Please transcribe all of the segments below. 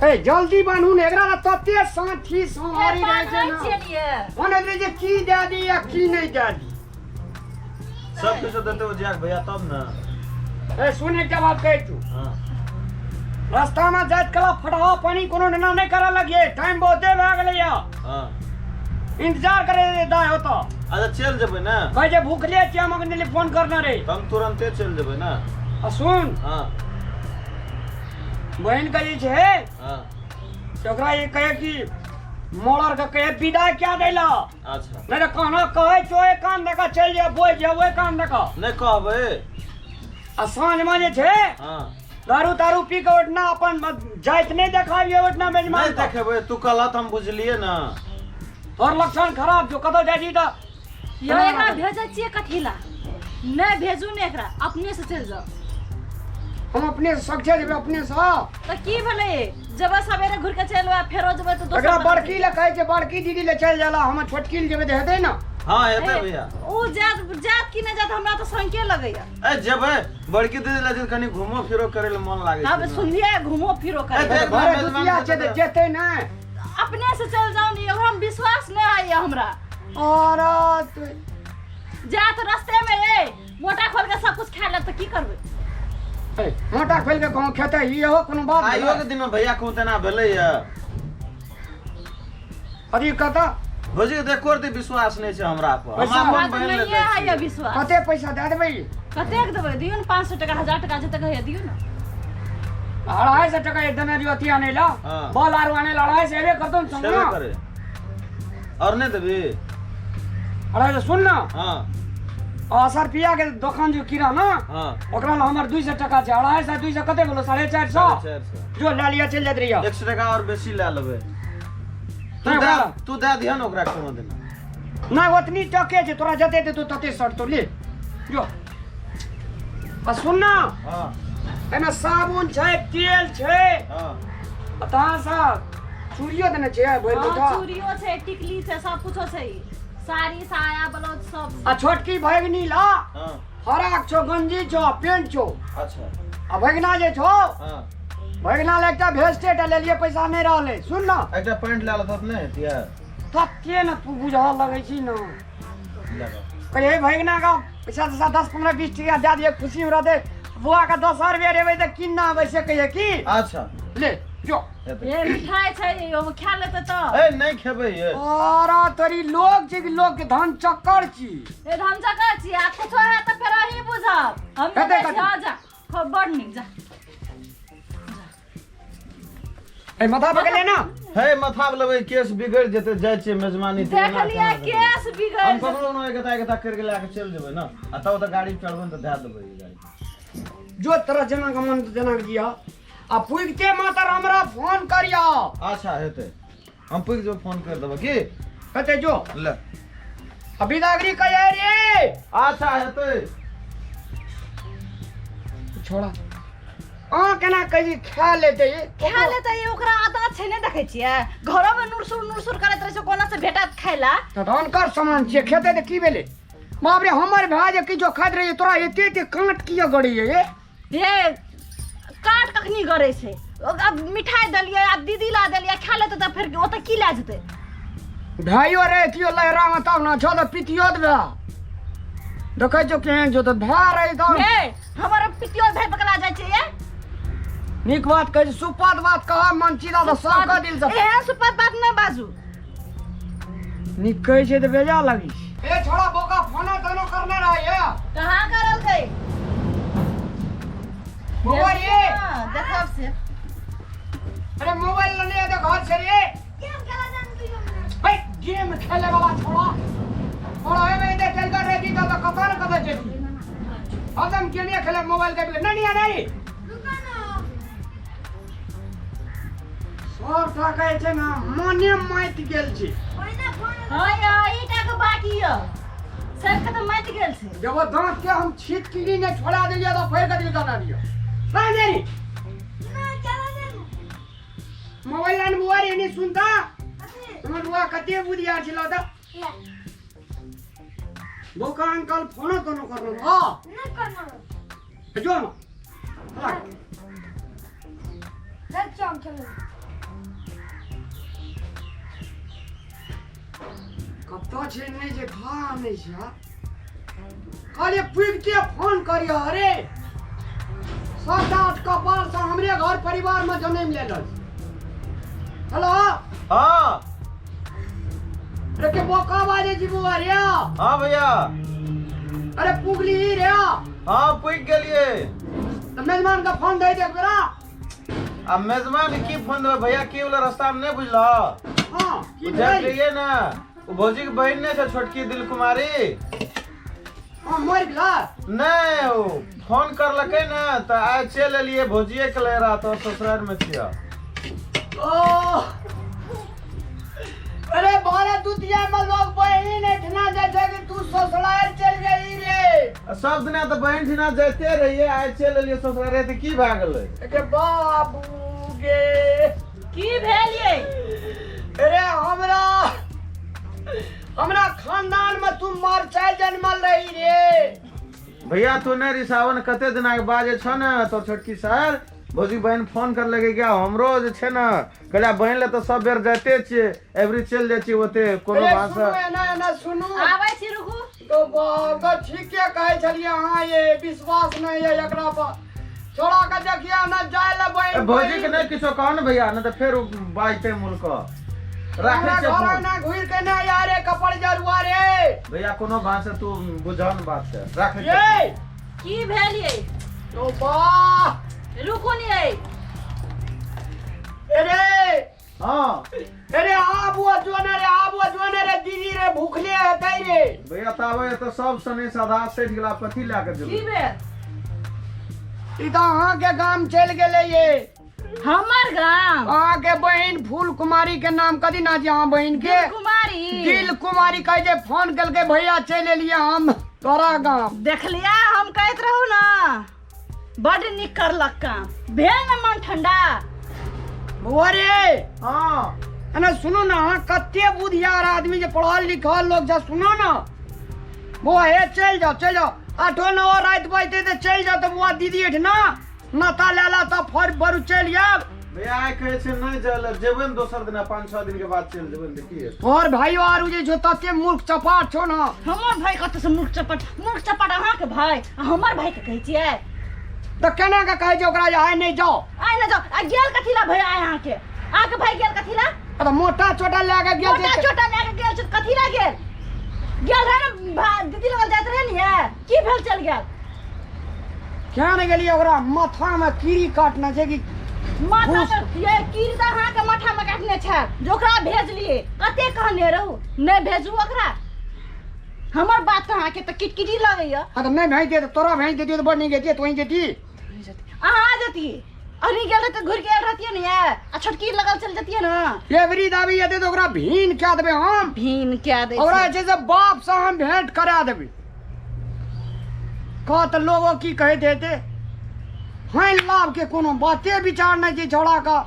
ए जल्दी बान्हू ने, एकरा तऽ तते साँठी सोहारी रहै छै ने। छियै। मन हेतै जे की दए दी आ की नहि दए दी। सब किछु देते हो जाक भैया तब ने। ए सुन, एकटा बात कहै छु। हाँ। रास्तामे जाइत कला फटहा पानी कोनो नेना नहि करऽ लगिए, टाइम बहुते भए गेलैया। हाँ। इंतजार करे दाय होतो। अच्छा चल जेबै ने। कहै छै भूखले छियै हम, अखन फोन करने रही। तऽ हम तुरन्ते चलि जेबै ने। आ सुन। हाँ। बहिन के जे छै हाँ। से ओकरा ई कहे कि मोड़र के कहे विदा क्या दैला। अच्छा। नहीं तो कहना कहे छो एक कान दऽ चलि जा, बोइ जा ओहि कान दऽ। नहि कहबै। आ साँझ में जे छै हाँ। दारू तारू पी के ओठना अपन जाइत नहि देखाबियै ओठना मेजमान नहि देखेबै, तू कहला तऽ हम बुझलियै ने। तोहर लक्षण खराब छौ, कतौ जाइ छी तऽ। यौ एकरा भेजै छियै कथी ला? नहि भेजू ने एकरा, अपने से चलि जाउ। हम अपने से सक्षे जेबै अपने से। तऽ की भेलै, जेबै सवेरे घुरि के चलि आयब, फेरो जेबै तऽ दोसर एकरा बजे। बड़की लए कहै छै, बड़की दीदी लए चलि जाला, हम छोटकी लए जेबै तऽ हेतै ने। हाँ हेतै भैया। ओ जात जात कि नहि जात, हमरा तऽ शंके लगैया। ए जेबै बड़की दीदी लए, जे कनि घुमो फिरो करे ले मन लागै अब छै ने। सुनलियै, घुमो फिरो करे। ए, देख। घरे दुतिया छै तऽ जेतै नहि। अपने से चलि जाउ ने, ओकरा में विश्वास नहि आइए हमरा। और जात रस्ते में ए मोटा खोल के सब कुछ खा लेब तऽ की करबै? ए, मोटा खोलि के कहूँ खेतै, ई हो कोनो बात आइयो भेलै? के दिन में भैया कहूँ तेना भेलैया? अरे कतऽ भौजी के देखो रति विश्वास नहि छै हमरा पर। पैसा हम हमरा अपन तऽ बहिन लए नहिए जाइ आइए छियै। विश्वास। कते पैसा दए देबै? कतेक देबै? दियौ ने 500 टका, 1000 टका, जतेक होइए दियौ ने। 250 टका एक देने रहियो अथी आनै ला। हाँ। बॉल आरू आनै ला 250 हेबे करतौ ने छेबे संगे। करे, और नहि देबी? 250 सुन ना। हाँ। असर पिया के दोकान जो किराना। हाँ। ओकरा ला हमर 200 टका छै, 250 200 कते भेलो? 450। 450। जो लए लिअ, चलि जाइत रहियो। 100 टका और बेसी लए लेबै। तू नहि, दए ओकरा- तू दए दिहन ओकरा कोनो दिन। नहि, ओतनी टके छै तोरा, जते देतौ तते सटतौ, ले जो। आ सुन ना। हाँ। एहिमे साबुन छै, तेल छै। हाँ। आ तहाँ से चूड़ियो देने छै भरि हाँ, मुठा। चूड़ियो छै, टिकली छै, सब कुछो छै, साड़ी साया ब्लाउज सब। आ छोटकी भगनी ला हाँ। फराक छौ, गंजी छौ, पेंट छौ। अच्छा। आ भगना जे छौ। हाँ। भगना ले एकटा भेस्टे टा लेलियै, पैसा नहि रहलै। सुन ना। एकटा पैंट लए लेतऽ तऽ नहि हेतियै? तते ने तू बुझऽ लगै छी ने। लए लऽ। कहियै भगना का पैसा तैसा 10 15 20 टका दए दियै, खुशी में रहतै। बुआ के दोसर बेर एबै तऽ कीन ना आबै से कहियै की। अच्छा। ले जो। हेतै। ये मिठाई छै, ओमे खा लेतै तऽ। ए नहि खेबै ये। और तोरी लोग छै कि लोग के धन चक्कर छी। ए हम जगह छी आ कुछो है तऽ फेर अहीं बुझब हम। हेतै नहि कथी? छी, हाँ, जा खूब बड़ नीक, जा। ए माथा पकड़ ले ना। हे माथा पर लेबै, केस बिगड़ि जेतै। जाइ छियै मेजबानी तऽ एना देखलियै केना करबै? केस बिगड़ हम ककरो नो एकता एकता करके लए के चलि जेबै ने, आ तब तऽ गाड़ी चढ़बै ने तऽ धए देबै ई गाड़ी। जो तरह जेना के मन तेना के जिया, आ पुगते मातर हमरा फोन करिया। अच्छा हेतै, हम पुगि जेबै, फोन करि देबै की। हेतै, जो। ले। आ बिदागरी कहिया रे? अच्छा हेतै। छोड़ा अहाँ केना कही खा लेतै? खा लेतै, ओकरा आदत छै, नहि देखै छियै घरोमे नुरसुर नुरसुर करैत रहै छै, कोना से भेटत खाय ला। तऽ हुनकर सामान छियै, खेतै तऽ की भेलै? बाप रे, हमर भाय जे किछो खाइत रहै, तोरा एते एते काँट किया गड़ैए ये? हे काट कखनी गड़ै छै? आब मिठाई देलियै, आब दीदी ला देलियै, खा लेतै तऽ फेर ओतऽ की लए जेतै? भाइयो रहितियो लहरामे तब ने छौ तऽ पितियो देबे, देखै छौ केहन छौ, तऽ भाय रही तब। हे हमर पितियो भाय पकड़ा जाइ छै ये। नीक बात कहै छी, सुपत बात कह मन चीरा तऽ सबके दिल से। एहन सुपत बात नहि बाजू। नीक कहै छै तऽ बेजा लगै छै। ए छोड़ा बोका, फोनो तोनो करने रहे ये? कहाँ करलकै? बौआ रे। हाँ, देखब से। अरे मोबाइल लेने आ घर से रे। भाई गेम खेले वाला छोड़ा और आए में इधर चल कर रहती तो कता न कता चली। अब हम गेम खेले मोबाइल के नहीं नहीं नहीं सब टाका जे छै ने मने माति गेल छै। हाँ यौ, ई टा के बाकी यौ, सबके तऽ माति गेल छै। जब दाँत के हम छिटकिनी ने छोड़ा देलियै तऽ फेर कथी करना दियौ नहीं नहीं मोबाइल लाइन बुआ रे नहीं सुनता। हमर बुआ कते बुधियार छल तऽ बोका अंकल फोनो तोनो करलो। हाँ जो ना। कतऽ छै नहि छै खा नहि छै यार। कहलियै पुगिते फोन करियौ। अरे सबटा आठ कपार से हमरे घर परिवार में जन्म लेलक। हेलो। हाँ। अरे के बोका बाजे छी बुआ रे? हाँ भैया। अरे पुगली ही रे? हाँ, पुग गेलिए। तऽ मेजबान के फोन दे दे बेरा। आ मेजबान की फोन देबै भैया? की वाला रास्ता में नहीं बुझल? हाँ, की जाइत भेल? रहिए ने, ओ भौजी के बहिन नहीं छै छोटकी दिल कुमारी? हाँ, मरि गेला? नहीं, ओ फोन करलकै ने तऽ आइ चलि एलियै भौजिए के ले रहा तो ससुराल में छियै। ओ अरे भारत दुनिया में लोग बहिन एठना जाइ छै कि तू ससुराल चल गई रे? आ सब दिना तऽ बहिन ठिना जाइते रहियै, आइ चलि एलियै ससुराल तऽ की भए गेलै? के बाबू गे। की भेल ये? अरे हमरा हमरा खानदान में तू मरचाइ जन्मल रही रे। भैया, तू नहि रिसावन, कते दिना के बाद जे छौ ने तोर छोटकी सर भौजी बहिन फोन कर लगे क्या हमरो जे छै ने कहलियै बहिन ले तऽ सब बेर जाइते छियै, एवरी चलि जाइ छियै ओते कोनो अरे बात सुनू, एना एना सुनू। आबै छी, रुकू। तो बाबा, ठीके कहै छलियै अहाँ, ये विश्वास नहीं है एकरा पर। छोड़ा के देखिए ना जाय ले बहिन। भौजी के नहि किछो कहो ने भैया, नहि तऽ फेर ओ बाजतै मुलक। राखै हमरा छियै घर फोन। ना घुर के ना यारे कपड़ जरुआ रे। भैया, कोनो बात से तू बुझल ने बात के राखै छियै। ये की भेल ये? तो बा रुकू ने ये। अरे। हाँ। अरे आबू जो ना रे, आबू जो ना रे, दीदी रे भूखले हेतै रे। भैया, ताबे तऽ सब सने साधा सठि गेला, कथी लए कऽ की जेबै? भेल? ई तऽ अहाँके गाम चलि गेलै ये। हमर गाम? अहाँके बहिन फूल कुमारी के नाम कथी ना छै अहाँ बहिन के? कुमारी। दिल कुमारी कहै छै, फोन केलकै, भैया चलि एलियै हम तोरा गाम। देखलिया, हम कहैत रहू ना, बड नीक करलक काम। भेल ने मन ठंडा? बौआ रे। हाँ। एना सुनू ने, अहाँ कते बुधियार आदमी जे पढ़ल लिखल लोक छै। सुनू ने बौआ, हे चलि जाओ, चलि जाओ। 8 9 राति बजतै तऽ चलि जाओ तऽ बौआ दीदी एहिठिना नाता लए ला तऽ फर बरू चलि आयब। भैया, आइ कहै छै नहि जाय लए, जेबै ने दोसर दिना, 5-6 दिन के बाद चलि जेबै ने, देखिए। तोहर भाइयो आरू जे छौ तते मूर्ख चपाट छौ ने। हमर भाई कतऽ से मूर्ख चपट? मूर्ख चपट अहाँके भाई आ हमर भाई के कहै छियै? तऽ केना के कहै छै ओकरा जे आइ नहि जाओ? आइ ने जाओ। आ गेल कथी ला भैया आइ अहाँके? अहाँके भाई गेल कथी ला? तऽ मोटा चोटा लए के गेल मोटा छै। छोटा लए के गेल छै, कथी ला गेल? गेल रहे ने दीदी लगल जाइत रहे ने ये, की भेल चल गेल? क्या नहि गेलियै, ओकरा माथामे कीड़ी काटने छै कि माथा घूस। पर ये कीड़ तऽ अहाँके माथामे काटने छै जे ओकरा भेजलियै। कते कहने रहू नहि भेजू ओकरा, हमर बात तऽ अहाँके तऽ किटकिटी लगैया। हाँ तऽ नहि भेज दे तऽ तोरा भेज देतियै तऽ बड़ नीक हेतियै, तोहीं जेती। अहाँ जतियै, अभी गेल रहते घुरि के आयल रहतियै ने ये, आ छोटकी लगल चल जतियै ने। एवरी दाबी हेतै तऽ ओकरा भीन कए देबै हम। भीन कए दै ओकरा छै। जे छै से बापसँ हम भेंट करा देबै। कह तऽ लोगो की कहैत हेतै? हैं, लाभके कोनो बाते विचार नहि छै छौड़ाके।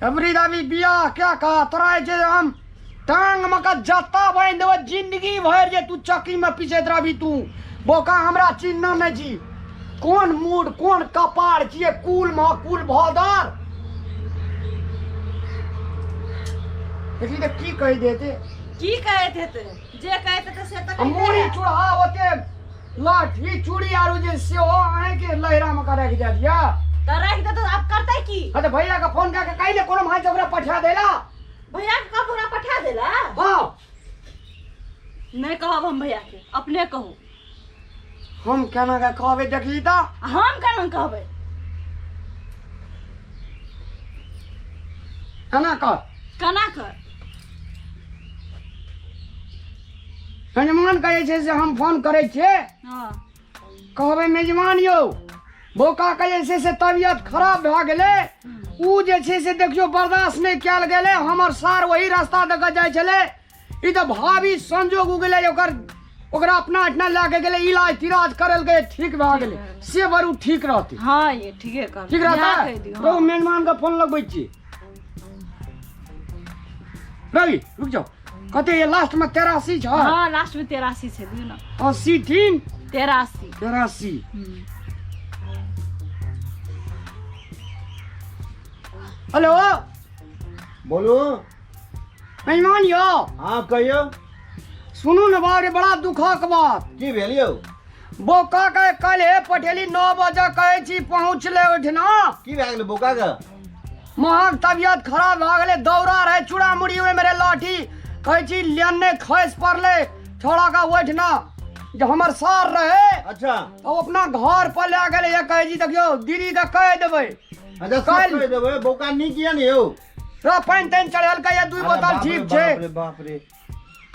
एवरी दाबी बियाह क्या कहा तोरा जे छै हम टांग मे के जत्ता बान्हि देबै, जिंदगी भरि जे तू चक्की मे पिसैत रहबी। तू बोका हमरा चिन्ह नहि छी? कोन मूड कोन कपार छियै, कुल मह कुल भदर। देखी तऽ की कहि देते। की कहैत हेतै? जे कहैत हेतै से तऽ आ कहिते मुड़ी है। चूड़ा ओते लाठी चूड़ी आरू जे सेहो अहाँके लहरा मे के राखि देत या। तऽ राखि देतौ, आब करतै की? हाँ तऽ भैया के फोन कए के कहि ले कोनो भाई ओकरा पठा देला। भैया के कब ओकरा पठा देला? हाँ। नहि कहब हम भैया के, अपने कहू। हम केना के कहबै, देखली तऽ। आ हम केना कहबै? केना कर? केना कर? मेजमान कहै छै से हम फोन करै छियै। हाँ। कहबै, मेजमान यौ, बौका के जे छै से तबियत खराब भए गेलै, ओ जे छै से देखियौ बर्दाश्त नहि कयल गेलै। हमर सार वही रास्ता दऽ कऽ जाइ छलै, ई तऽ भाभी संजोग उगलै, ओकर ओकरा अपना एहिठिना लए कऽ गेलै, इलाज तिलाज करलकै, ठीक भए गेलै, से बरू ठीक रहतै। हाँ ये ठीके कर। ठीक रहतै। रहू, मेजमान के फोन लगबै छी। रवि, रुक जाओ। कते ये लास्ट में 83 छ? हाँ, लास्ट में 83 छै, दियौ ने। 83। 83। 83। हेलो। बोलू। मेहमान यौ। हाँ, कहियौ। सुनू ने बाप रे, बड़ा दुखक बात। की भेल यौ? बोका के काल्हि पठेली 9 बजे कहै छी पहुँचले ओहिठिना। की भए गेलै बोका के? महक तबियत खराब भए गेलै, दौरा रहै चूड़ा मुड़ी ओहिमे रहै लाठी, कहै छी लेने खसि पड़लै छोड़ा के ओहिठिना जे हमर सार रहे। अच्छा। तऽ ओ अपना घर पर लए गेलै। कहै छी देखियौ दीदी के कहि देबै। अच्छा, सब काल्हि- कहि देबै। बौका नीक यऽ ने यौ? र पानि तानि चढ़ेलकै ये 2 अरे बोतल। बाप रे, ठीक छै। बाप रे बाप रे,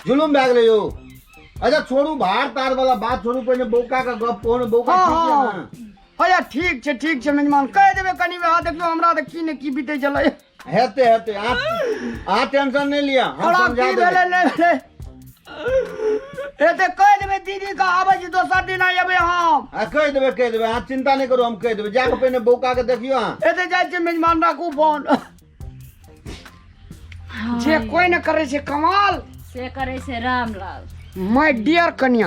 जुलुम भए गेलै यौ। अच्छा छोड़ू, भार तार वाला बात छोड़ू, पहिने बौका के गप कहू ने, बौका हँ ठीक यऽ हँ ने? अच्छा ठीक छै, ठीक छै मेजमान, कहि देबै कनि। अहाँ देखियौ हमरा तऽ की ने की बीतै छलै। हेतै हेतै, अहाँ टेंशन नहि लिअ, हम हमरा समझा की देबै। भेलै नहि भेलै एते कहि देबै दीदी के, आबै छी दोसर दिन अयबै हम। आ कहि देबै, कहि देबै, अहाँ चिंता नहि करू, हम कहि देबै। जाके पहिने बौका के देखियौ अहाँ। एते जाइ छी मेजमान, राखू फोन। जे कोई ने करै छै कमाल से करै छै रामलाल। माय डियर कनिया।